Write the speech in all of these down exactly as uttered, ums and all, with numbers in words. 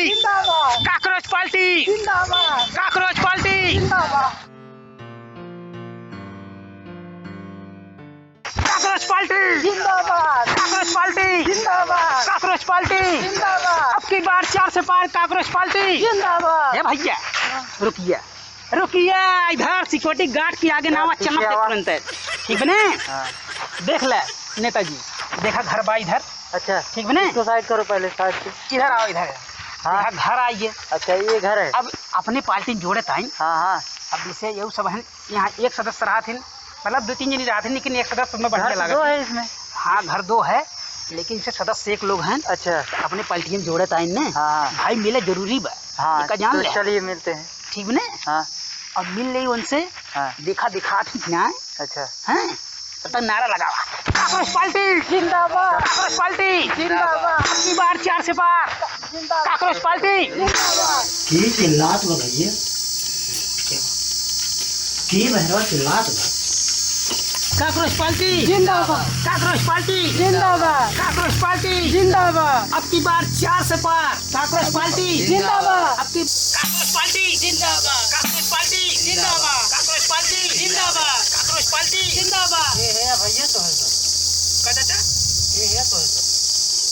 जिंदाबाद। Cockroach party. जिंदाबाद। Cockroach party. जिंदाबाद। Cockroach party. जिंदाबाद। Cockroach party. जिंदाबाद। Cockroach party. जिंदाबाद। अब की बार चार से पार काकरोच पार्टी। जिंदाबाद। ए भैया, रुकिया, रुकिया, इधर security guard के आगे नावा चमक दे तुरंत। ठीक बने? हाँ। देख ले नेताजी, देखा घर बा इधर। अच्छा, ठीक बने? इसको side करो पहले, side से। इधर आओ, इधर। हाँ। देखा घर आइए। अच्छा, ये घर है। अब अपने पार्टी में जोड़े ताई। हाँ, हाँ। अब जैसे ये सब है, यहाँ एक सदस्य रहत हिन, मतलब दो तीन जनी रहत हिन, लेकिन एक सदस्य में बढ़िया घर तो लागत दो है। है इसमें। हाँ, घर दो है, लेकिन इसे सदस्य एक लोग हैं। अच्छा। अपने पार्टी में जोड़े ताई ने। हाँ, हाँ। भाई मिले जरूरी बा। हाँ, एका जान तो ले। चलिए मिलते हैं। ठीक बने? हाँ। अब मिल ले उनसे। हाँ। देखा देखा ठीक ना है। अच्छा। हैं? तब तक नारा लगावा, काकरोच पार्टी जिंदाबाद। काकरोच पार्टी जिंदाबाद। अब की बार चार से पार। Cockroach party. के चिल्लात बा भैया? के बहरवा चिल्लात बा? काकरोच पार्टी जिंदाबाद। काकरोच पार्टी जिंदाबाद। काकरोच पार्टी जिंदाबाद। अब की बार चार से पार। काकरोच पार्टी जिंदाबाद। अब की काकरोच पार्टी जिंदाबाद। काकरोच पार्टी जिंदाबाद। काकरोच पार्टी जिंदाबाद। काकरोच पार्टी जिंदाबाद। ये है भैया तो है सर। का चाचा? ये है तो है सर।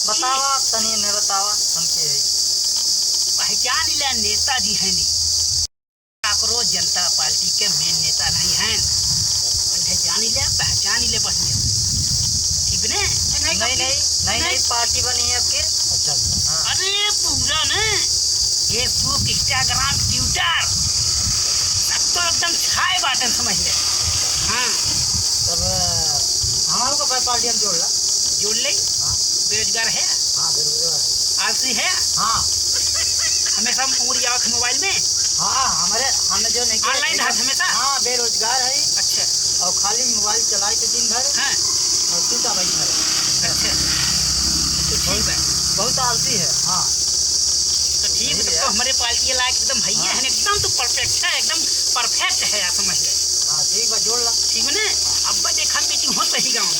बतावा, तनी ने बतावा, हम के है? पहचान ले, नेताजी है नी। काकरोच जनता पार्टी के main नेता नहीं हैं। उन्हें जानी ले, पहचानी ले बढ़िया। ठीक ने? नहीं, नहीं, नहीं, नहीं, नहीं। पार्टी बनी है आपके। अच्छा, अच्छा। हाँ। अरे पूरा ने Facebook, Instagram, Twitter, सब तो एकदम छाए बाटे, समझ ले। हाँ। तब हमारे को पार्टी हम जोड़ ला। जोड़ ले। हाँ। बेरोजगार है? हाँ, बेरोजगार है। आलसी है? हाँ। हमेशा उंगली आँख मोबाइल में? हाँ, हमारे, हमें जो नहीं online है हमेशा? हाँ, बेरोजगार है। अच्छा। और खाली मोबाइल चलाए के दिन भर। हाँ। और सूता बैठा रहे। अच्छा। तो ठीक है। बहुत आलसी है। हाँ। तो ठीक है, तब तो हमारे पार्टी लायक एकदम भैया है, एकदम तो perfect है, एकदम perfect है, आप समझ ले। हाँ, ठीक बा, जोड़ ला। ठीक बा ने? अब देखा meeting होत रही गाँव में,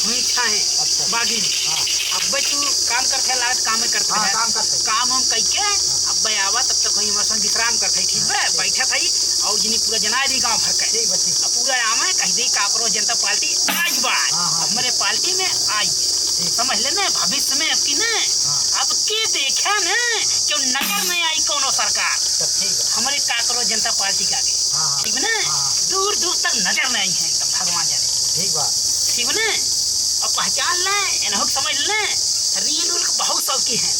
वहीं छाहे, अच्छा। बागी में। हाँ। अब तू काम करते है, लागत काम में करते हाँ, है। काम करते हैं। काम हम कइके, हाँ। अब आवा, तब तक वहीं हमारे संग विश्राम करते हैं, ठीक हाँ, बा? ठीक। बैठा था ही, और जिन्हें पूरा जनाए दी गाँव भर के। ठीक बा, ठीक। अब पूरा आवे, कह दी काकरोच जनता पार्टी आज बा, हाँ, हाँ। हमारे पार्टी में आई। ठीक। समझ ले ना, भविष्य में अब की ना, हाँ। अब की देखे ना, क्यों नजर नहीं आई कोनो सरकार। अच्छा, ठीक है। हमारे काकरोच जनता पार्टी का आगे। हाँ, हाँ। ठीक ना? हाँ, हाँ। दूर दूर तक नजर नहीं है एकदम, भगवान जाने। ठीक बा। ठीक ना? अब पहचान ले, इन्हों के समझ ले, reel उल के बहुत शौकी है।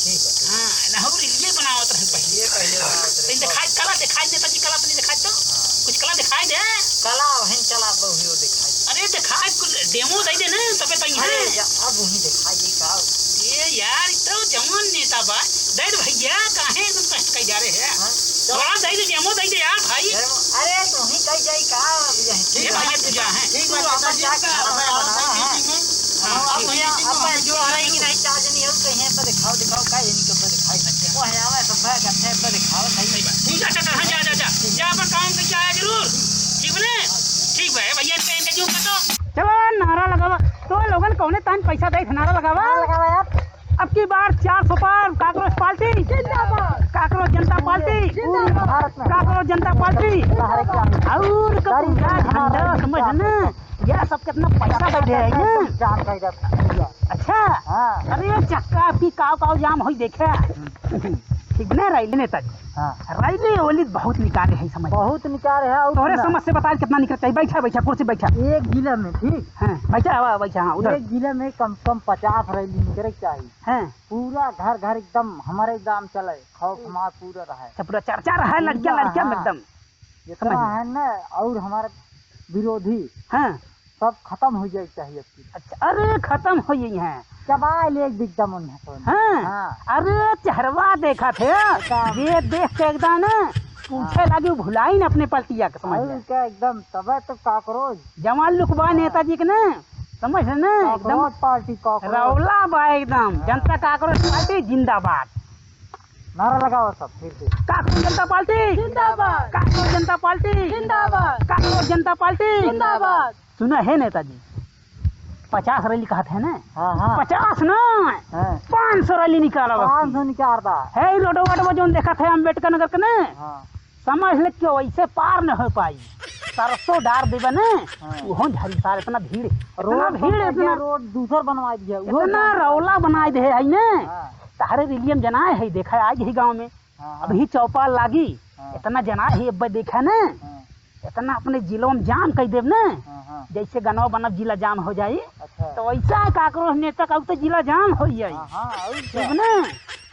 ठीक बा, ठीक। हाँ, इन्हों reel ये बनावत रहे पहले। ये पहले बनावत रहे। तनी दिखाई, कला दिखाई दे, तनी कला तनी दिखाई तो। हाँ। कुछ कला दिखाई दे। कला वहीं चला, बहु वो दिखाई। अरे दिखाई, कुछ demo दे दे ना, तबे तनी है। अरे या, अब वहीं दिखाई दे का। ये यार, इतना जवान नेता बा। दे दे भैया, काहे एकदम कष्ट कई जा रहे हैं? हाँ, चलो। थोड़ा दे दे, demo दे दे यार भाई। अरे, अरे, तो ही कई जाई का, अब यही। ये ठीक भैया, है। तू जा है। ठीक तू बा, अपन नेताजी, जाके अब खाना आवा बनावा, भाई, हाँ। Meeting में। हाँ, अब ठीक। भैया, अपन जो आ रहे हैं कि नहीं, चार जने और कहीं पर दिखाओ, दिखाओ, का ये नहीं कर दिखाई। अच्छा। वो है, आवा, सब भाई, अच्छा है, पर दिखाओ, सही। सही बात। तू जा, जा, जा, हाँ, जा, जा, जा। जा, अपन काम करके आया जरूर। ठीक बा ने? ठीक बा, भैया, इनका, इनका जो कर दो। चलो, नारा लगावा। तो लोगन कौने तान पैसा दे, नारा लगावा। नारा लगावा यार। अब की बार चार सौ पार, काकरोच पार्टी जिंदाबाद। काकरोच जनता पार्टी जिंदाबाद। भारत में। काकरोच जनता पार्टी। और का पूरा झंडा, समझ ना? यह सब कितना पैसा बैठे है ना? जाम कर दे। अच्छा। हाँ। अरे चक्का आपकी काव काव जाम होई देखे। ठीक बने रैली नेताजी। हाँ। रैली ओली बहुत निकाले है समझ। बहुत निकाले है और तोहरे सुना। समझ से बता कितना निकल चाहिए। बैठा, बैठा, कुर्सी बैठा। एक जिला में, ठीक? हाँ, बैठा, आवा, बैठा, हाँ, उधर। एक जिला में कम से कम पचास रैली निकले चाहिए। हाँ। पूरा घर घर एकदम हमारे गांव चले, खौफ हमार पूरा रहे। अच्छा, पूरा चर्चा रहे, लड़कियां, पूरा, लड़कियां में हाँ। एकदम। जितना समझ गए। है ना, और हमारे विरोधी हाँ। सब खत्म हो जाए चाहिए अब की। अच्छा, अरे खत्म हो गई हैं। चबाए ले एकदम उन्हें तो। हाँ। हाँ। अरे चेहरवा देखा थे, अच्छा। ये देख के एकदम ना पूछे हाँ। लागे, भुलाई ना अपने पलटिया के, समझ और ले। क्या एकदम तबे तो काकरोच। जवान लुकवा हाँ। नेताजी के ना, समझ ले ना, एकदम काकरोच पार्टी काकरोच। रौला बा एकदम, हाँ। जनता काकरोच पार्टी जिंदाबाद। नारा लगाओ सब फिर से। काकरोच जनता पार्टी जिंदाबाद। काकरोच जनता पार्टी जिंदाबाद। काकरोच जनता पार्टी जिंदाबाद। सुना है नेताजी, पचास रैली कहत है ना? हाँ, हाँ। पचास ना, हाँ। पाँच सौ रैली निकालब अब की। पाँच सौ निकाल दा। है, ई रोडवा, रोडवा जौन देखत है अम्बेडकर नगर के ना? हाँ। समझ ले कि वैसे पार न हो पाई। सरसों डार देबे ना, हाँ। उहो झरी सार, इतना भीड़, इतना रोड भीड़, बन गया, इतना, रोड दूसर बनवा दिया, उहो इतना बन गया। रौला बनाए दे है ना। हाँ। तहरे रैलिया में जनाए है, देखा आज ही गाँव में। हाँ, हाँ। अबही चौपाल लागी, हाँ। इतना जनाए है, अब देखा ना। हाँ। इतना अपने जिलों में जाम कइ देब ना, हाँ, हाँ। जैसे गनवा बनब जिला जाम हो जाई, अच्छा। तो वैसा है काकरो नेता का तो जिला जाम हो जाई। हाँ, हाँ, और क्या? ठीक ना?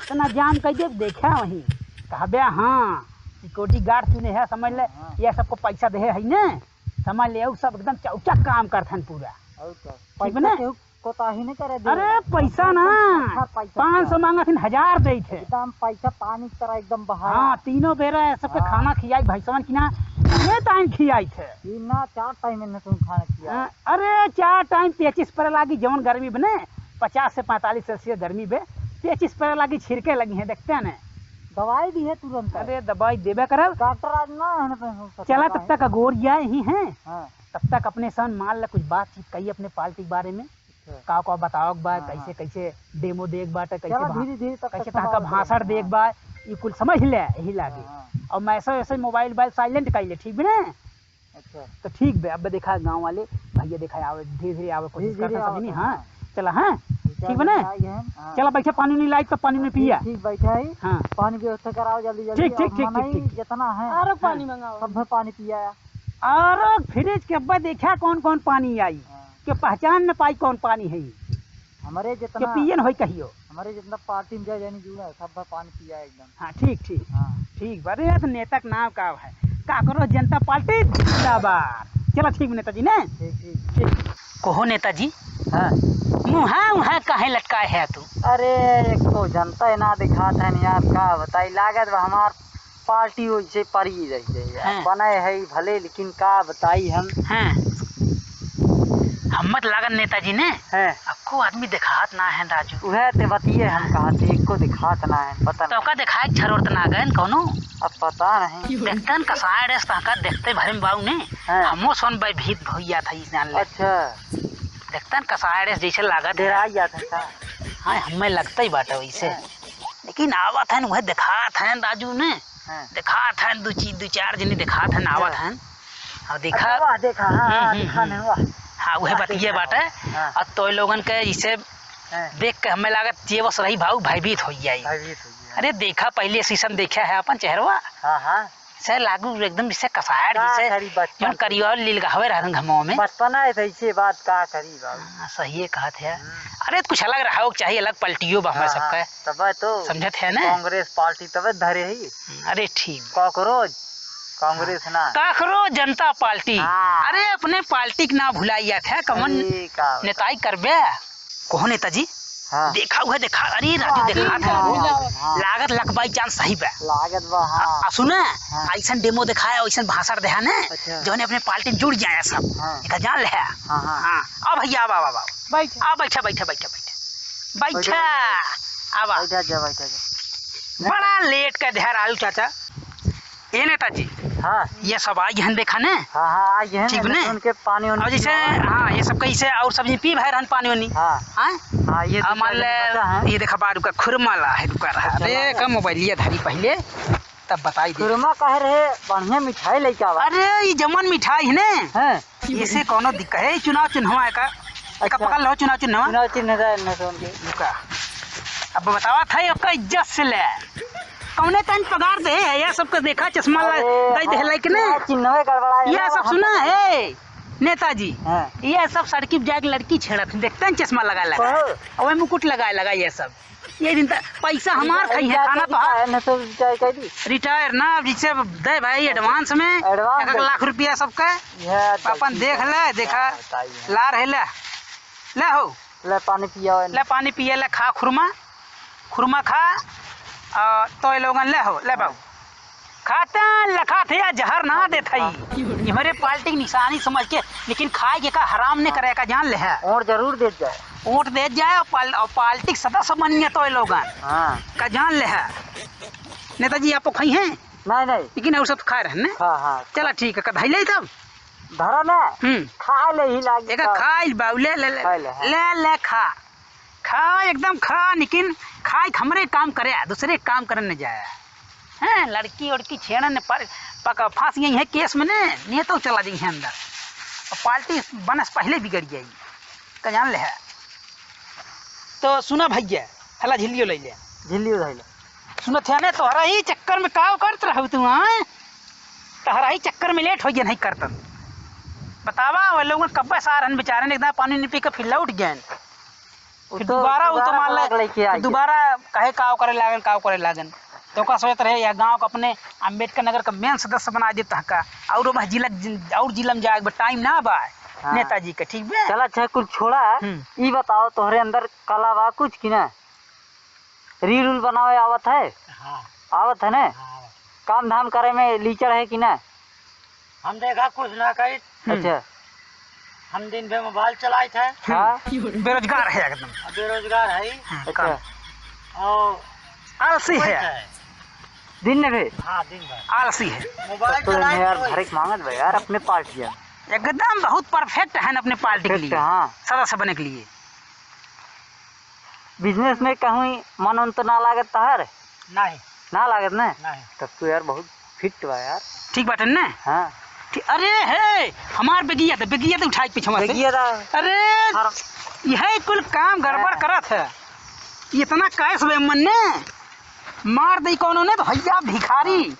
इतना जाम कइ देब, देखा वहीं, कहबे हाँ, सिक्योरिटी गार्ड तूने है, समझ ले, हाँ। ये सबको पैसा दे है ना, समझ ले, उ सब एकदम चौचक काम करथन पूरा। और क्या? ठीक पैसा ना? केहू कोताही नहीं करे दे। अरे पैसा ना, अच्छा पैसा पाँच सौ मांगत हिन, हजार देत है। एकदम पैसा पानी की तरह एकदम बहाया। हाँ, तीनों बेरा है सबके हाँ। खाना खियाई भाई साहब की ना, ये टाइम खियाई थे। तीन ना चार टाइम इन्हें तुम खाना खिया। हाँ, अरे चार टाइम पेचिस परे लागी, जवन गर्मी बने पचास से पैंतालीस सेल्सियस गर्मी बे, पेचिस परे लागी, छिड़के लगी हैं, देखते हैं ना। दवाई दी है तुरंत। अरे दवाई देबे करब। डॉक्टर आज ना है ना, तो हो सकता चला है। तब तक अगोर जाए ही हैं। हाँ। तब तक अपने सन मान ला कुछ बातचीत कही अपने पार्टी के बारे में। अच्छा। का का बतावक बा, हाँ, कैसे, हाँ। कैसे डेमो देख बाटे, कैसे चला, भा-, धीरे, धीरे, तब तक कैसे सब तहाँ का आवत भाषण है, देख हाँ। बा, ई कुल समझ ले, यही लागे। हाँ, हाँ। और मैसेज वैसेज मोबाइल, मोबाइल साइलेंट कर ले, ठीक बे ना? अच्छा। तो ठीक बे, अब देखा गाँव वाले भैया देखा आवे, धीरे, धीरे आवे, कोशिश धीरे, धीरे करता, आवे, समझनी, हाँ। हाँ। चला, हाँ? ठीक बे ना? आ गए हैं, हाँ। चला, बैठा, पानी नहीं लाई तो पानी नहीं ठीक, पिया। ठीक, बैठा ही। हाँ। पानी व्यवस्था कराओ जल्दी, जल्दी। ठीक, ठीक, और ठीक, ठीक, मनई ठीक। जितना है, हाँ, रुक, हाँ, पानी मंगाओ। सब में पानी पिया। और फ्रिज के अब्बा देखा कौन कौन पानी आई, हाँ। के पहचान न पाई कौन पानी है ई। हमरे के जितना पियन होई कहियो। हमरे जितना पार्टी में जाए जानी जुड़ा है, सब भर पानी पिया है एकदम। हाँ, ठीक, ठीक। हाँ। ठीक बा। अरे, तो नेता के नाम का है? काकरो जनता पार्टी जिंदाबाद। चला, ठीक बा नेताजी ने। ठीक, ठीक। ठीक। कहो नेताजी। हाँ। मुँहा, मुँहा काहे लटकाए है तू? अरे, एक तो जनता ही ना दिखात है यार, का बताई, लागत बा हमार पार्टी ओइसे परी रही है यार। हाँ। बने है भले, लेकिन का बताई हम। हाँ। हिम्मत लागत नेताजी ने। हाँ। अक्को आदमी देखात ना है राजू। उहे ते बतिये हम हाँ। कहा थे, एको देखात ना है, पता तो नहीं। का देखाए छरोर त ना गए कौनो। अब पता नहीं। देखतन कसाय ड्रेस पहनकर देखते भरे में बाऊ ने। हाँ। हमो सोन भयभीत भैया था ई जान ले। अच्छा। देखतन कसाय ड्रेस जैसे लागत है। डेराई जात है का? हाँ, हमें लगता ही बाटे वैसे। हाँ। लेकिन आवत हन, उहे देखात हन राजू ने। हाँ। देखात हन, दू चीज, दू चार जनी देखात हन, आवत हाँ। हन। और देखा। अच्छा, वाह, देखा, हाँ, हम्म, हाँ, हम्म, देखा हम्म। नहीं, वाह। हाँ, उहे वाह, बतिये देखा। बाटे। हाँ। और तोय लोगन के इसे हाँ। देख के हमें लागत जे बस रही भाऊ भयभीत हो जाई। भयभीत हो जाई। अरे देखा, पहले सीसन देखा है अपन चेहरवा। हाँ, हाँ। से लागू एकदम जैसे कसार का जैसे करी बचपन जौन से। करिया लील गहवे रहन घमवा में। बचपना है, ऐसे बात का करी बाबू। हाँ, सही है कहत है। हम्म। अरे, कुछ अलग रहा हो चाहिए, अलग पलटियो बा हमारे हाँ, सबका। हाँ, तबे तो समझत है ना? कांग्रेस पार्टी तबे धरे ही। हम्म, अरे, ठीक। कॉकरोच, कांग्रेस हाँ। ना। कॉकरोच जनता पार्टी। हाँ। अरे, अपने पार्टी के ना भुलाई जात है, कमन अरे, का नेताई करबे। कहो नेताजी, हाँ। देखा हुआ, देखा, अरे राजू, हाँ, देखा था। हाँ, हाँ, हाँ। लागत लक बाई चांस सही बा। लागत बा, हाँ। आ, आ सुना, हाँ। ऐसन डेमो देखाया, ऐसन भाषण देहा ने, अच्छा। जौने अपने पार्टी में जुड़ जाए सब। हाँ। एका जान ले। हाँ, हाँ। हाँ, आ भैया, आवा, आवा, आवा। बैठ। आ, बैठा, बैठा, बैठा, बैठा। बैठा। बैठा, बैठा। आवा। बैठा जा, बैठा जा। बड़ा लेट का देहा राजू चाचा। ए नेताजी, हाँ। ये सब आई हन देखा ने? हाँ, हाँ, आई हन, ठीक ने? उनके पानी उनी और जैसे, पिया। हाँ, ये सब कैसे और सब ये पी भाई रहन पानी उनी? हाँ। हाँ? हाँ, ये और दो मान चार ले, बचा है। ये देखा बा, रुका, खुरमा ला है, रुका रहा। अच्छा, अरे, ला। का मोबाइल ये धरी पहले, तब बताई दे। खुरमा कह रहे, बढ़िया मिठाई लेके आवा। अरे, ये जमन मिठाई है ने? हाँ। इसे कौनो दिक्कत है, चुनाव चिन्हवा है का? एका अच्छा। पकड़ लो, चुनाव चिन्हवा। चुनाव चिन्ह रहे न तो उनके। रुका। अब बतावा था, आपका इज्जत से ले। कौने तन पगार दे है, ये सबके देखा, चश्मा ला-, अरे, दई दे हाँ, लाइक ने? चुनाव चिन्हवे गड़बड़ाए ये ना, सब हम सुना है, नेताजी। हाँ। ये सब सड़की पे जाके लड़की छेड़त हैं, देखते हैं चश्मा लगाए लगा। कहो। और वही मुकुट लगाए लगा ये सब। ये दिन तक पैसा हमार खाई है, रिटायर खाना तो का है, हाँ। ना तो रिटायर कर दी। रिटायर ना, अब जैसे दे भाई एडवांस में, एडवांस एक, एक दे। लाख रुपया सबका। ये तो अपन ठीक देख है। ले, देखा, हाँ, बताइए। ला रहे ले, ले हो। ले पानी पिया। ले पानी पिया, ले खा खुरमा, खुरमा खा, आ, तो ये लोगन ले हो, ले बाबू। हाँ। खाते हैं, लखा थे या जहर ना देत हई। हाँ। ये हमारे पार्टी की निशानी समझ के, लेकिन खाए के का हराम ने करे का जान ले है। वोट जरूर देत जाए। वोट देत जाए और पाल-, और पार्टी के सदस्य बनिए तो ये लोगन। हाँ। का जान ले है। नेताजी आप खाई हैं? नहीं, नहीं। लेकिन और सब तो खाए रहन ने? हाँ, हाँ। चला ठीक है, का धई ले तब? धरा ना। हम्म। खा ले ही लागी एका का। खाइल बा, ले, ले, ले, खाइल, हाँ। ले, ले, खा। खा, एकदम खा, लेकिन खाए के हमरे काम करे, दूसरे काम करे न जाए। हैं, लड़की उड़की छेड़न पर पका, फांस गई है केस में ने, नेता चला जाई है अंदर। और पार्टी बनस पहले बिगड़ जाई। का जान ले है। तो सुना भैया, हला झिल्लियो ले ले। झिल्लियो ले ले। सुनत है ने, तोहरा ही चक्कर में का करत रहू तू, हाँ? तोहरा ही चक्कर में लेट हो गया नहीं करतन। बतावा, वो लोग कब्बे सार हन बेचारे ने, एकदम पानी नहीं पी के फिर लौट गए। उ फिर तो दोबारा उ तो दोबारा मान ले, भाग लेके आ गया। दोबारा कहे काव करे लागन, काव करे लागन। तो का सोचत रहे, या गांव का अपने अम्बेडकर नगर का मेन सदस्य बना दे तहका, और बस जिला, और जिला में जाए, टाइम ना बा हाँ। नेताजी के, ठीक बे? चल अच्छा, कुल छोड़ा। हम्म। ई बताओ, तोहरे अंदर कला बा कुछ कि ना? रील उल बनावे आवत है? हाँ। आवत है ना? हाँ, आवत है। काम धाम करे में लीचड़ है कि ना? हम देखा कुछ ना करी। हम्म। अच्छा। हम दिन भर मोबाइल चलाइत है। हाँ। बेरोजगार है एकदम। अब बेरोजगार है। हाँ, अच्छा। काम। और आलसी है। है। दिन में भी? हाँ, दिन भर। आलसी है। मोबाइल तब तो चलाइत यार, है। हर एक मांगत बा यार, अपने पार्टी है। एकदम बहुत परफेक्ट है ना अपने पार्टी के परफेक्ट, लिए। हाँ। सदस्य बने के लिए। बिजनेस में कहूँ मन उन तो ना लागत तहर? नहीं। ना लागत ना? नहीं। तब तो यार बहुत फिट बा यार। ठीक बाटे ना? हाँ। ठीक, अरे हे, हमार बेगिया दे, बेगिया दे उठाई पीछे से। बेगिया दा। अरे, हर यही कुल काम गड़बड़ हाँ। करत है। इतना कैश बे मन ने मार दे कौनो ने तो भैया भिखारी हाँ।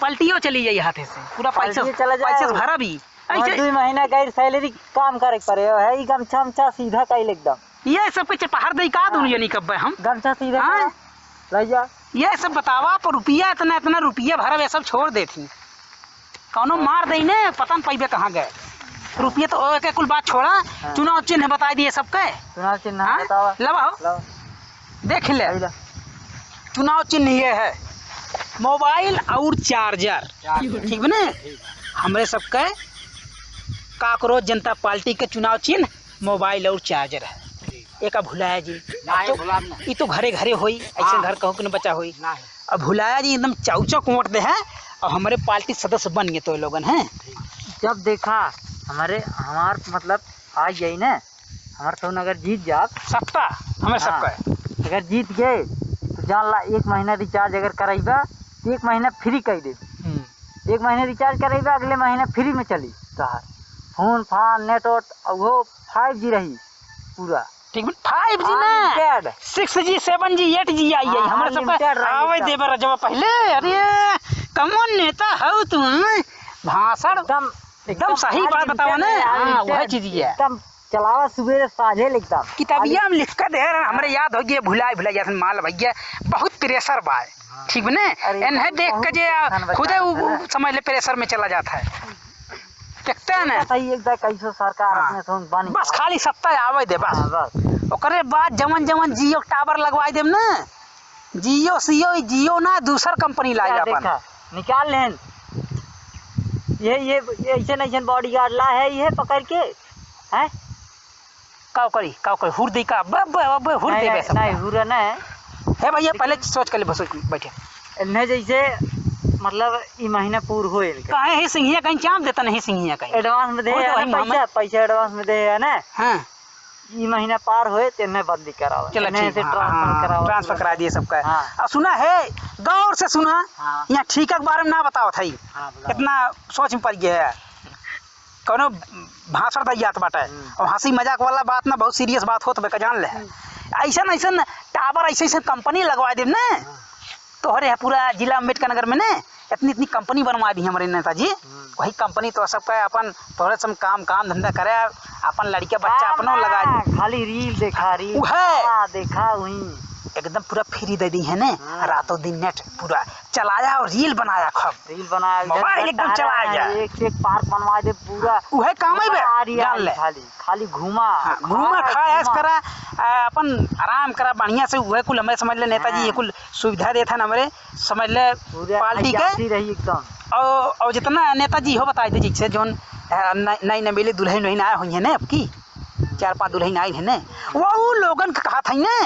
पलटियो चली जाई हाथे से। पूरा पैसा, पलटियो चला जाए। पैसा से भरा भी। हाँ, ऐसे दुई महीना गैर सैलरी काम करे के पड़े हो, है ई गमछा उमछा सीधा कइल एकदम। ये सब के चपहर दे का दुनिया हाँ। नहीं कब्बे हम? गमछा सीधा हाँ? करा, लइ जा। ये सब बतावा, पर रुपया इतना, इतना रुपया भरब, ये सब छोड़ देती। कौनो हाँ। मार दे ने, पता न पैबे कहाँ गए। रुपया तो ओके कुल बात छोड़ा, हाँ। चुनाव चिन्ह बताई दिए सबके। चुनाव चिन्ह हाँ? बतावा। लवा हो। लवा। देख ले। लइ ला। चुनाव चिन्ह ये है, मोबाइल और चार्जर। चार्जर। ठीक बा ने? ठीक बा। हमरे सबके काकरोच जनता पार्टी के चुनाव चिन्ह मोबाइल और चार्जर है। ठीक। एका भुलाया जी। ना, अब तो भुलाब ना। ई तो घरे घरे होई, ऐसे हाँ। घर कहूँ के न बचा होई। ना है। अब भुलाया जी एकदम चौचक वोट दे है, और हमरे पार्टी सदस्य बन गए तो लोगन हैं। जब देखा हमारे, हमार मतलब आ गई ना, हमार तो अगर जीत जाब, सत्ता हमें हाँ, सबका है। अगर जीत गए तो जान ला एक महीना रिचार्ज अगर कराइबा तो एक महीना फ्री कर दे। हम्म। एक महीना रिचार्ज कराइबा, अगले महीना फ्री में चली तोहार फोन फान नेट वेट, और वो फाइव जी रही पूरा। ठीक बा, फाइव जी ना, अनलिमिटेड। सिक्स जी, सेवन जी, एट जी आई है। हाँ, हमारे सबका अनलिमिटेड रही आवे एकदम। देबे रजवा पहले। अरे, कमन नेता हौ तू, हैं? भाषण एकदम, एकदम एकदम सही बात बतावा अनलिमिटेड ना। है, हाँ, अनलिमिटेड। वही चीज है। एकदम चलावा सुबेरे साझे ले एकदम। किताबिया में लिख के दे रहे, हमरे याद हो गया, भुलाए, भुलाए जात माल भैया, बहुत प्रेशर बा। हाँ। ठीक बा ने? अरे, इन्हें देख के बहुत जे नुकसान बा खुदे उ, है ना? उ समझ ले प्रेशर में चला जाता है। देखते हैं ना? सही एक दाई कैसो सरकार हाँ। अपने सोन बन बस गया। खाली सत्ता आवे दे, बस। हाँ, बस। ओकरे बाद जवन जवन जियो टावर लगवाई देम ना, जियो सियो, ई जियो ना, दूसर कंपनी लाई क्या अपन। देखा? निकाल लेन। ये, ये, ये ऐसे न ऐसे बॉडीगार्ड ला है, ये पकड़ के, हैं? का करी, का करी, हुर दे का? अब, अब, अब हुर नहीं, देबे नहीं, सबका। नहीं, हुर नहीं। हे भैया, पहले सोच कर ले, बस बैठे। इन्हें जैसे, मतलब, ई महीना पूर होए इनके। काहे ही सिंहिया कहीं चाप देता नहीं, सिंहिया कहीं। एडवांस में दे वो तो है वही ना मामा पैसा, पैसा एडवांस में दे है ना। हाँ। ई महीना पार होए, तेने बंदी करावा। चलो इन्हें ठीक, से हाँ, ट्रांसफर हाँ, करावा। ट्रांसफर करा दिए सबका। हाँ। अब सुना है, गौर से सुना, हाँ। यहाँ ठीका के बारे में ना बतावत है। हाँ, बताओ। इतना सोच में पड़ गया है। कौनो भाषण दे जात बाटे। हम्म। और हंसी मजाक वाला बात ना, बहुत सीरियस बात होत बे, का जान ले। हम्म। ऐसन, ऐसन टावर, ऐसे, ऐसे कंपनी लगवा देब ना, हाँ। तोहरे पूरा जिला अम्बेडकर नगर में ना, इतनी, इतनी कंपनी बनवा दी हमरे नेताजी। हम्म। वही कंपनी तो सबका अपन, तोहरे सब काम, काम धंधा करे, अपन लड़के बच्चा काम अपनो ना, लगा दी। खाली रील देखा, रील उहे। देखा, देखा वही। एकदम पूरा फ्री दे दी है ने, हाँ। रातों दिन नेट पूरा चलाया और रील बनाया खूब। रील बनाया, मोबाइल घर एकदम टहरा चलाया है, जाए। एक से एक पार्क बनवा दे पूरा। उहे काम है बे, पूरा आरी, जान आरी ले। खाली, खाली घूमा, हाँ, घूमा, घूमा, खा, ऐश घूमा। करा, आ, अपन आराम करा बढ़िया से, उहे कुल हमें समझ ले नेताजी, हाँ। ये कुल सुविधा देत है ना हमरे, समझ ले पूरा पार्टी के। आजादी रही एकदम। और, और जितना नेताजी हो बताए थे, जैसे जोन, आ, नई, नई नवेली दुल्हन वही आए हुई है ना, आपकी चार पांच दुल्हन आई है ना, वो लोगन के कहा था ना,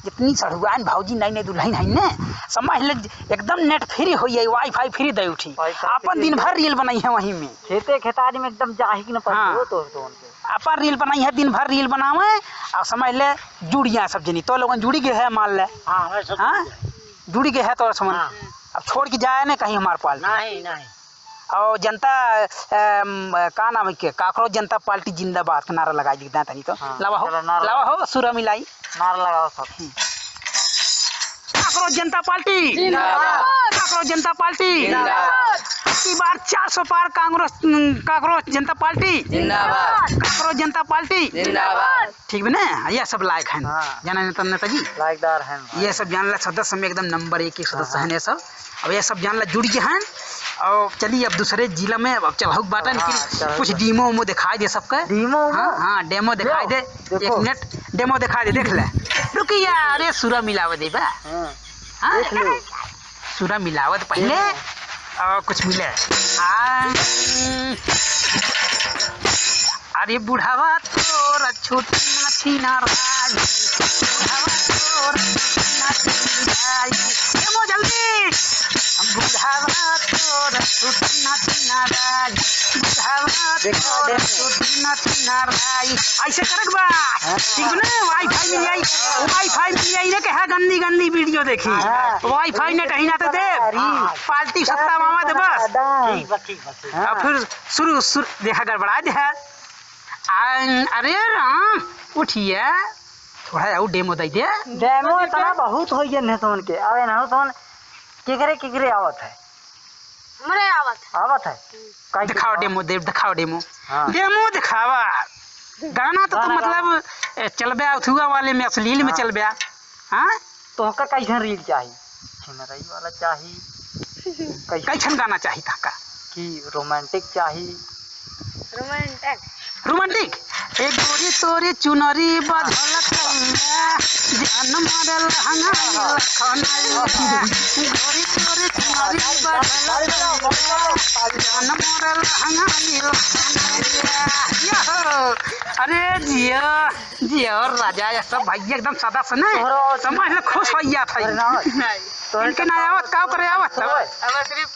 जितनी सढ़ुआइन भौजी नई नई दुल्हन है ने, समझ ले एकदम net free होई है, WiFi free दे उठी। WiFi आपन free दिन दे। भर reel बनाई है वहीं में। खेते खेतारी में एकदम जाही कि न पड़ी हाँ। हो तोर तो उनके। आपन reel बनाई है, दिन भर reel बनावे, और समझ ले जुड़िया सब जनी। तो लोगन जुड़ी गए है, मान ले। हाँ, हमें सब हाँ? जुड़ी गए। जुड़ी गए है तो समझ। हाँ। अब छोड़ के जाए ने कहीं हमार पाल। नहीं, नहीं। और जनता, अम, का नाम है के, काकरोच जनता पार्टी जिंदाबाद का नारा लगाई दे तनी तो। हाँ, लावा हो, चलो, नारा लावा लगाओ। हो, सुरा मिलाई। नारा लगाओ सब। हम्म। काकरोच जनता पार्टी जिंदाबाद। काकरोच जनता पार्टी जिंदाबाद। अब की बार चार सौ पार कांग्रेस, उम, काकरोच जनता पार्टी जिंदाबाद। काकरोच जनता पार्टी जिंदाबाद। ठीक बा ना? ये सब लायक हैं। हाँ। जाना नेता, नेताजी? लायकदार हैं भाई। ये सब जान ला सदस्य में एकदम नंबर एक के सदस्य हाँ, हैं ये सब। अब ये सब जान ला जुड़ गए हैं। और चलिए अब दूसरे जिला में अब चढ़ाऊ बाटन हाँ, की चढ़ाऊ कुछ बाटन। Demo वेमो दिखाई दे सबके। Demo वेमो? हाँ, हाँ, demo दिखाई लो, दे। देखो। एक मिनट, demo दिखाई दे, देख ले। रुकिया, अरे सुरा मिलावे दे बा। हाँ। हाँ? देख लो। सुरा मिलावत पहले देख लो। और कुछ मिले। आ, अरे बुढ़ावा तोर छुट्टी ना थी ना राई, बुढ़ावा तोर छुट्टी ना थी ना राई। ए मो जल्दी, बुढ़ावा तोर छुट्टी ना थी ना राई, बुढ़ावा देखो, तोर देखो। छुट्टी ना थी ना राई। ऐसे करक बा, हाँ। ठीक बा ना? WiFi मिल जाई, WiFi मिल जाई ना, कहा गंदी गंदी video देखी। हाँ। WiFi net ही ना तो दे। अरे। पार्टी सत्ता मामा दे बस। दादा। ठीक बा, ठीक बा, ठीक बा। हाँ। अब फिर शुरू, शुरू, देखा गड़बड़ा दे है। आ, अरे राम, उठिए, थोड़ा और demo दे दे। Demo इतना बहुत हो गया नेतवन के। अब इन्हों सोन केकरे केकरे आवत है। हमरे आवत है। आवत है। हम्म। काहे के दिखाओ आवत? Demo, दे, दिखाओ demo। हाँ। Demo दिखावा। गाना तो तू गाना मतलब, गावा। ए, चलबे अथुआ वाले में, अश्लील में हाँ। चलबे। हाँ? तोहका कैसन reel चाही? छिनरई वाला चाही? कैसन? कैसन गाना चाही तहका? कि romantic चाही? Romantic। Romantic? ए गोरी तोरी चुनरी बदल कइले, जान मारे लहंगा लखनऊ। गोरी तोरी चुनरी बदल कइले, जान मारे लहंगा लखनऊ। यो, अरे जिया। जी और राजा, ये सब भाई एकदम सादा से ना, तोहरो और समझ ले, खुश हो गया था। अरे ना। नहीं। तोहरे इनके ना आवत, का करे आवत? तोहरे। अब सिर्फ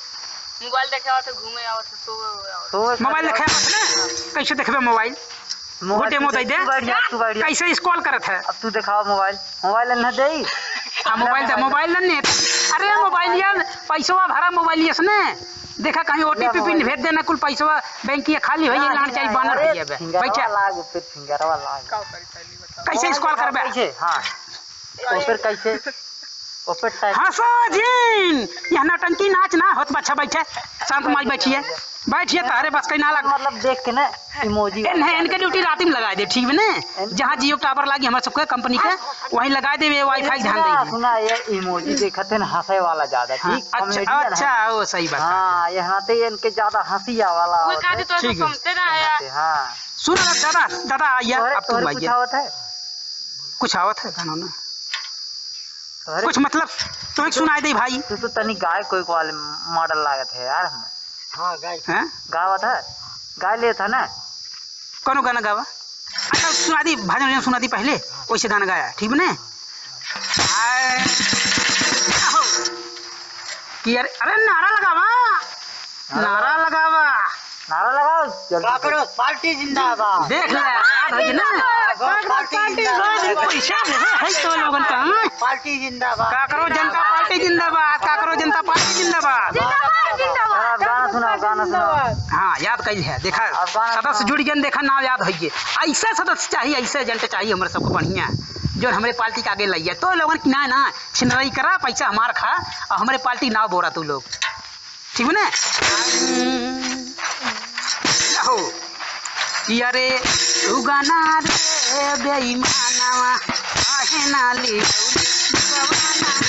mobile देखे आवत है, घूमे आवत है, सोवे आवत है। सोवे mobile खातिर देखे आवत ना? कैसे देखबे mobile? Mobile वो demo तू दे दे। तू बैठ जा, तू बैठ जा। कैसे scroll करत है? अब तू देखावा mobile। Mobile न दे। हाँ, mobile दे, mobile न ने। अरे mobile यार, पैसवा भरा mobile ये से ने। देखा कहीं OTP पिन भेज देना, कुल पैसवा बैंक ये खाली हो, ये लान चाहिए बानर अरे, भैया बे। फिंगरवा बैठा। लाग, ऊपर फिंगरवा लाग। का करी पहली बताओ। कैसे scroll करबे? कैसे? हाँ। ऊपर कैसे? ऊपर type। हंसो जिन, यह नौटंकी नाच ना होत बच्चा बैठे, शांत माई बैठिए, बैठिए, तहरे बस कहीं ना लग। मतलब देख के ना emoji ए, नहीं, वाला। इनके duty रात में लगा दे, ठीक बा ने? इन- जहाँ Jio tower लागी हमारे सबके company के, वहीं लगा दे, वे WiFi ध्यान सुना, देंगे। सुना, ये emoji देखत है ना, हंसे वाला ज्यादा, हाँ, ठीक? अच्छा, comedian है। अच्छा, वो सही बात है। हाँ, यहाँ पे इनके ज्यादा हंसी वाला वो होता है। खातिर तो ठीक है। सुनते ना है। यहाँ पे, हाँ। सुन रे दादा, दादा, आइए, तोहरे, अब तुम तोहरे कुछ आइए। आवत है? कुछ आवत है गाना ना? तोहरे कुछ मतलब, तुम्हें तू, सुनाई दे भाई। तू तो तनी गाय कोई वाले model लागत है यार हमें। हाँ, गाय। हैं? गावत है? गाय लेत है ना? कौनो गाना गावा? अच्छा, सुना दी, भजन वजन सुना दी पहले, वैसे गाना गाया, ठीक बा ने? आए, आहो। कि अरे, अरे, नारा लगावा, नारा नारा लगावा। नारा लगाओ, जल्दी से। काकरोच पार्टी जिंदाबाद। देख ले, याद है कि ना? काकरोच पार्टी जिंदाबाद। पैसा दे, है तो लोगन का, हाँ? पार्टी जिंदाबाद। काकरोच जनता पार्टी जिंदाबाद, काकरोच जनता पार्टी जिंदाबाद। जिंदाबाद, जिंदाबाद। अब गाना सुनाओ, गाना सुनाओ। हाँ, याद कइल है, देखा, अब गाना सदस्य सुनाओ। जुड़ गए, देखा, नाव याद होइए। ऐसे सदस्य चाहिए, ऐसे agent चाहिए हमरे सबको बढ़िया, जो हमरे पार्टी के आगे लइए। तो लोगन की ना, ना, छिनरई करा, पैसा हमार खा, और हमरे पार्टी नाव बोरा तू लोग। ठीक बा ने? हो। कि अरे, सुगना रे बेईमानवा, काहे ना लियौले मोर गवनवा?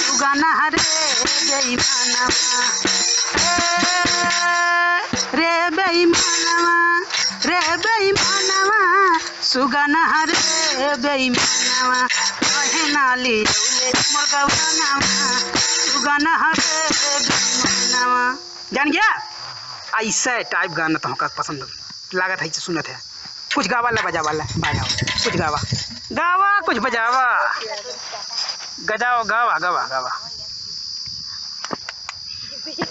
सुगना रे बेईमानवा, ए, रे बेईमानवा, रे बेईमानवा, सुगना रे बेईमानवा, काहे ना लियौले मोर गवनवा? सुगना रे बेईमानवा। जान गया? ऐसे type गाना तो हमका पसंद लागत है, सुनत है। कुछ गावा ला, बजावा ला, बजाओ, कुछ गावा। गावा, कुछ बजावा। गजाओ, गावा, गावा, गावा।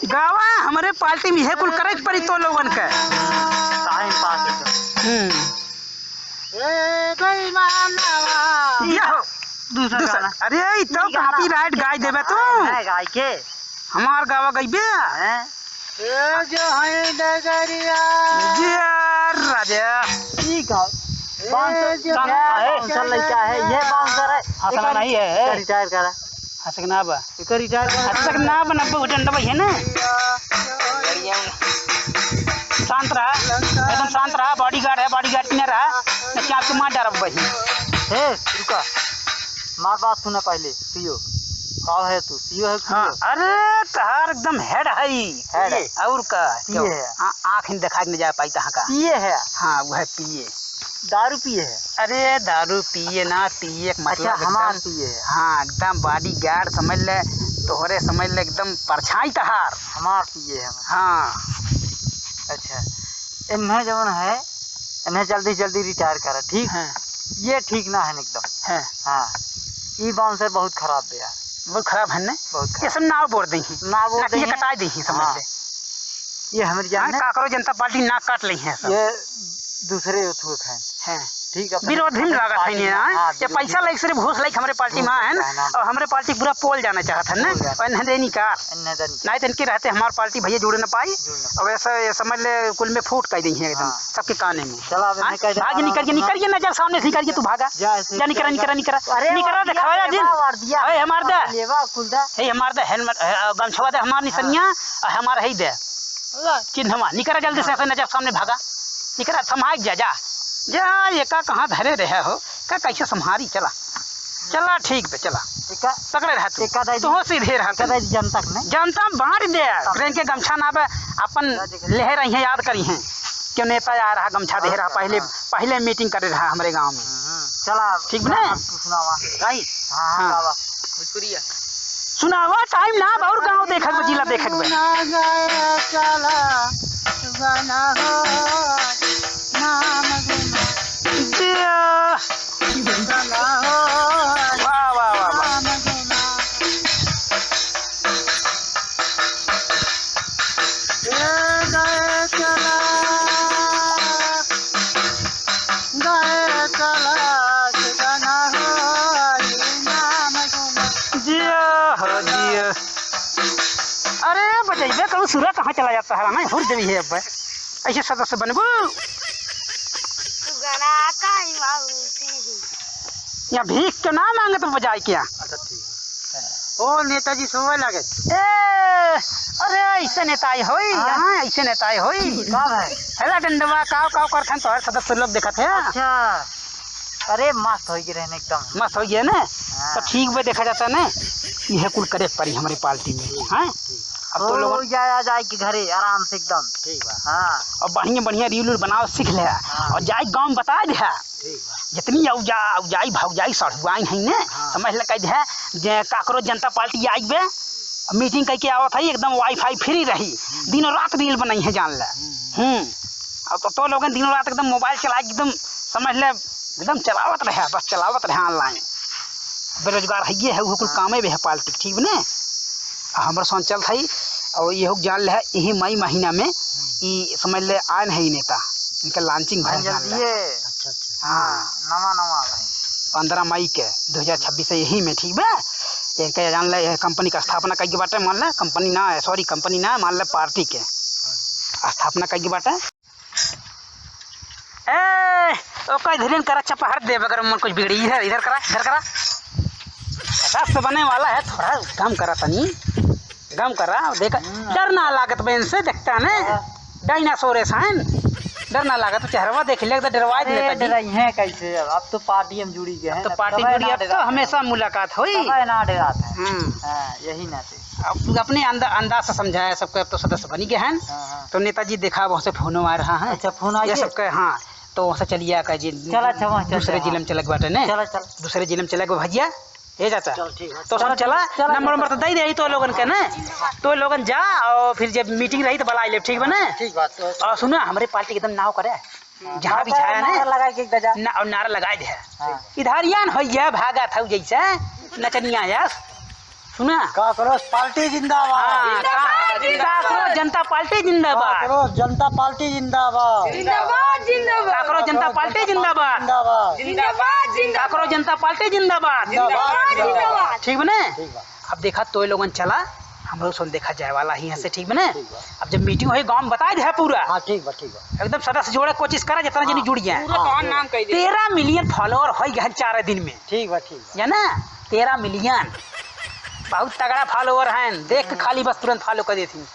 गावा, हमरे पार्टी में इहे कुल करे के पड़ी तो लोगन के। टाइम पास एकदम। हम्म। ए, बेईमानवा। या हो। दूसरा दूसरा। गाना। अरे, ई तो ई गाना। कॉपीराइट गाय देबे तू। हाँ, गाय के। हमार गावा गइबे? हैं? ए जो है डगरिया। जिया राजा। ई का? ए bouncer, जो bouncer है, bouncer लड़का है, ये bouncer है। हंसना नहीं है, है। इसका retire करा। हंसक ना बा। इसका retire करा। हंसक ना बा, नब्बे घंटा भाई है ना। शांत रहा, एकदम शांत रहा, bodyguard है, bodyguard की ना रहा, नहीं आपको मार डालब भाई। ए, रुका। हमार बात सुना पहले, सीओ। का है तू? सीओ है कि हाँ, सीओ? अरे, तहार एकदम head है। Head। और का? पीए है। आ-, आँख ही देखा के नहीं जा पाई तहाँ का। पीए है। हाँ, वो है पीए। दारू पीए है। अरे, दारू पीए ना, पीए के मतलब अच्छा, हमार एकदम, पीए है। हाँ, एकदम bodyguard समझ ले, तोहरे समझ ले, एकदम परछाई तहार। हमार पीए है। हाँ। अच्छा, इन्हें जवन है, इन्हें जल्दी जल्दी retire करा, ठीक? हाँ। ये ठीक ना है एकदम। हाँ। हाँ, ई bouncer बहुत खराब बे यार। बहुत खराब है ने? बहुत खराब। ये सब नाव बोर देही। नाव बोर ना कि ये देही। कटाई देही, समझ हाँ। ले। ये हमारी जान हाँ, है। काकरो जनता पार्टी नाक काट लेही है सब। ये दूसरे उठुए हैं। हैं। ठीक है, अपने विरोधी में लागत है पार्टी नहीं, में, हाँ? हाँ, ये विरोधी। पैसा लाइक सिर्फ घूस लाइक हमरे पार्टी में घूस है ना? लाइक है ना? और हमरे पार्टी पूरा पोल जाना चाहत है ना? पोल जाना। और इन्हें दे निकार। इन्हें दे निकार। नहीं तो इनके रहते हमार पार्टी भैया जुड़ न पाई। जुड़ न पाई। अब ऐसा ये समझ ले कुल में फूट कर देही एकदम। हाँ। सबके काने में। चला, अब हाँ? नहीं कह दे, भाग, निकल के, निकल के, नजर सामने से निकल के तू भागा। जा, ऐसे जा, निकल, निकल निकल, जा। निकल, निकल। अरे, निकल, मार दिया, दिखावा रे, जिन। मार दिया। अरे, हमार दा। लेवा, कुल दा। हे, हमार दा, हेलमेट, अ, गमछवा दे, हमार निसनिया, हाँ। अ, हमार है दे। ला। चिन्हवा, निकल जल्दी से, हाँ। ऐसे नजर सामने भागा। निकल, थमाइक जा, जा। जा, ये का कहाँ धरे रहे हो? का कैसे संभारी, चला। चला, ठीक बे, चला। एका-, पकड़े रह तू। एका दाई तू हो सीधे रह तू। एका दाई जनता के नहीं? जनता बांट दे। हाँ। ट्रेन के गमछा ना बे, अपन जा, देखा। लेहे रही हैं, याद करी हैं। क्यों नेता आ रहा, गमछा दे रहा, हाँ, पहले, हाँ। पहले मीटिंग करे रहा हमरे गाँव में। हम्म, चला, ठीक बा ना? आप सुनावा। भाई। हाँ, हाँ, हाँ। बाबा। भोजपुरिया। सुनावा, टाइम ना बा, और गाँव देखत बा, जिला देखत बा। ना गए चला, बना हो, नाम गुना। जिया। बना हो, वाह, वाह, वाह, वाह। नाम गुना। ए गए चला, गए चला, ठिकाना हो, ये नाम गुना। जिया हो जिया। अरे बजैबे करू, सुरा कहाँ चला जाता है ना, हुर देवी है अब। ऐसे सदस्य बनबू। तू गाना का ही मांगती। या भीख के ना मांगे तो बजाए क्या? अच्छा, ठीक है। ओ नेताजी सोवे लागे। ए, अरे ऐसे नेताई होई, हाँ? हाँ, ऐसे नेताई होई। का भाई? हेला डंडवा, काव काव करथन तोहर सदस्य लोग देखत है। अच्छा, अरे मस्त होई गए रहने एकदम। मस्त होई गए ने? हाँ। तो ठीक बे, देखा जाता ने, यह कुल करे पड़ी हमारी पार्टी में, हाँ? अब तो ओ, लोग जा, आ जाए के घरे आराम से एकदम। ठीक बा। हाँ। और बढ़िया बढ़िया reel उल बनाओ, सीख ले। हाँ। और जाए गाँव में बता दे। ठीक बा। जितनी औजा, औजाई भौजाई सढ़ुआइन है ने, हाँ। समझ ले, कह दे जे काकरो जनता पार्टी आई बे, मीटिंग करके आवत है, एकदम WiFi free रही, हम्म। दिनों रात reel बनाई है, जान ले। हम्म। हम्म। अब तो, तो लोगन दिनों रात एकदम मोबाइल चला के एकदम, समझ ले, एकदम चलावत रहे, बस चलावत रहे online। बेरोजगार है ये है, वो कुल हाँ। कामे बे है पार्टी, ठीक ने? आ, हमर सोच चलत है, और ये हो जान ले है, यही मई महीना में, हम्म। ई समझ ले आए नहीं नेता, इनका launching भर हाँ, जान ले। जल्दी है। अच्छा, अच्छा। हाँ। नवा, नवा भाई। पन्द्रह मई के दो हज़ार छब्बीस है, यही में, ठीक बा? इनका जान ले, ये कंपनी का स्थापना कई के बाटे, मान ले, कंपनी ना है, sorry, कंपनी ना है, मान ले पार्टी के स्थापना कई के बाटे। ए, ओका इधर करा, चपहर देब, अगर मन कुछ बिगड़ी, इधर, इधर करा, इधर करा। रस बने वाला है, थोड़ा कम करा तनी, कम करा, देखा, हम्म। डर ना लागत बे इनसे, देखता ने, हाँ। डायनासोर है साइन, डर ना लागत, चेहरवा देख ले, तो डरवा अरे, देता जी। डराई हैं कैसे अब? अब तो पार्टी में जुड़ी गए अब हैं तो ना, पार्टी तबे जुड़ी, ना अब तो डराते हैं। हमेशा मुलाकात होई। तबे ना डराते हैं। हम्म। हाँ, यही ना। अब तू अपने अंदा-, अंदाज से समझाया सबके, अब तो सदस्य बनी गए हैं। हाँ, हाँ। तो नेताजी देखा, वहाँ से फोनो आ रहा है। अच्छा, फोन आ ये गया? सबके, हाँ, तो वहाँ से चलिया का जी, चला, अच्छा, वहाँ चल दूसरे जाए, जिले में हाँ। चले के बाटे ने। चला, चला। दूसरे जिले में चले गए भजिया, ए चाचा। चल, ठीक है। तो चलो, सब चला, चलो, नंबर, चलो। नंबर तो दे दे, तो लोगन के ने, तो लोगन जा, और फिर जब मीटिंग रही तो बुला ले, ठीक बा ने? ठीक बात। और सुना, हमरे पार्टी के एकदम नाव करे। जहाँ भी छाया ना, नारा लगा के एक दजा। ना, और नारा लगा दे। हाँ। इधर यान होइया भागा था जैसे नचनिया यस। सुना? काकरोच पार्टी जिंदाबाद। हाँ, जिंदाबाद, का-, जिंदाबाद। काकरोच जनता पार्टी जिंदाबाद। काकरोच जनता पार्टी जिंदाबाद। जिंदाबाद, जिंदाबाद। काकरोच जनता पार्टी जिंदाबाद। जिंदाबाद, जिंदाबाद। काकरोच जनता पार्टी जिंदाबाद। जिंदाबाद, जिंदाबाद। ठीक बने? ठीक बा। अब देखा तो ये लोगन चला, हमरो सोन देखा जाए वाला ही हंसे, ठीक बने? ठीक बा। अब जब मीटिंग होई गांव में बताए दे पूरा। हाँ, ठीक बा, ठीक बा। एकदम सदस्य जोड़े कोशिश करा, जितना जनी हाँ, जुड़ जाए। पूरा हाँ, तोहार ठीक बा। नाम कह दे। तेरह मिलियन फॉलोअर होई गए चार दिन में। ठीक बा, ठीक बा। जाना? तेरह मिलियन। बहुत तगड़ा फॉलोअर हैं, देख के खाली बस तुरंत फॉलो कर देती।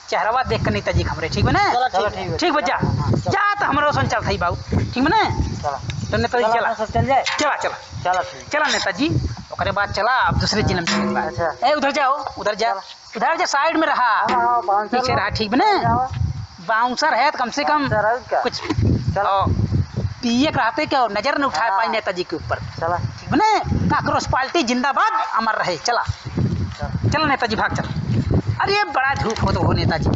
चेहरवा देख के नेताजी के हमरे, ठीक बा ना? चला, ठीक बा। ठीक बा, जा। हाँ, चला। जा तो हमरो संग चल थाई बाबू, ठीक बा ना? चला। तो नेताजी चला, चला। अपना सब चल जाए। चला, चला। चला, ठीक। चला नेताजी, ओकरे बाद चला, अब दूसरे जिले में चले के बाद। अच्छा। ए, उधर जाओ, उधर जा। चला। उधर जा, साइड में रहा। हाँ, हाँ, बाउंसर पीछे लोग। रहा, ठीक बा ना? चला। बाउंसर है तो कम से कम बाउंसर है का? कुछ चला। ओ, पिए के रहते क्या, नजर न उठाए हाँ। पाए नेताजी के ऊपर। चला। ठीक बा ना? काकरोच पार्टी जिंदाबाद, अमर रहे। चला। चला। चला नेताजी, भाग चला। अरे बड़ा धूप होत हो नेताजी।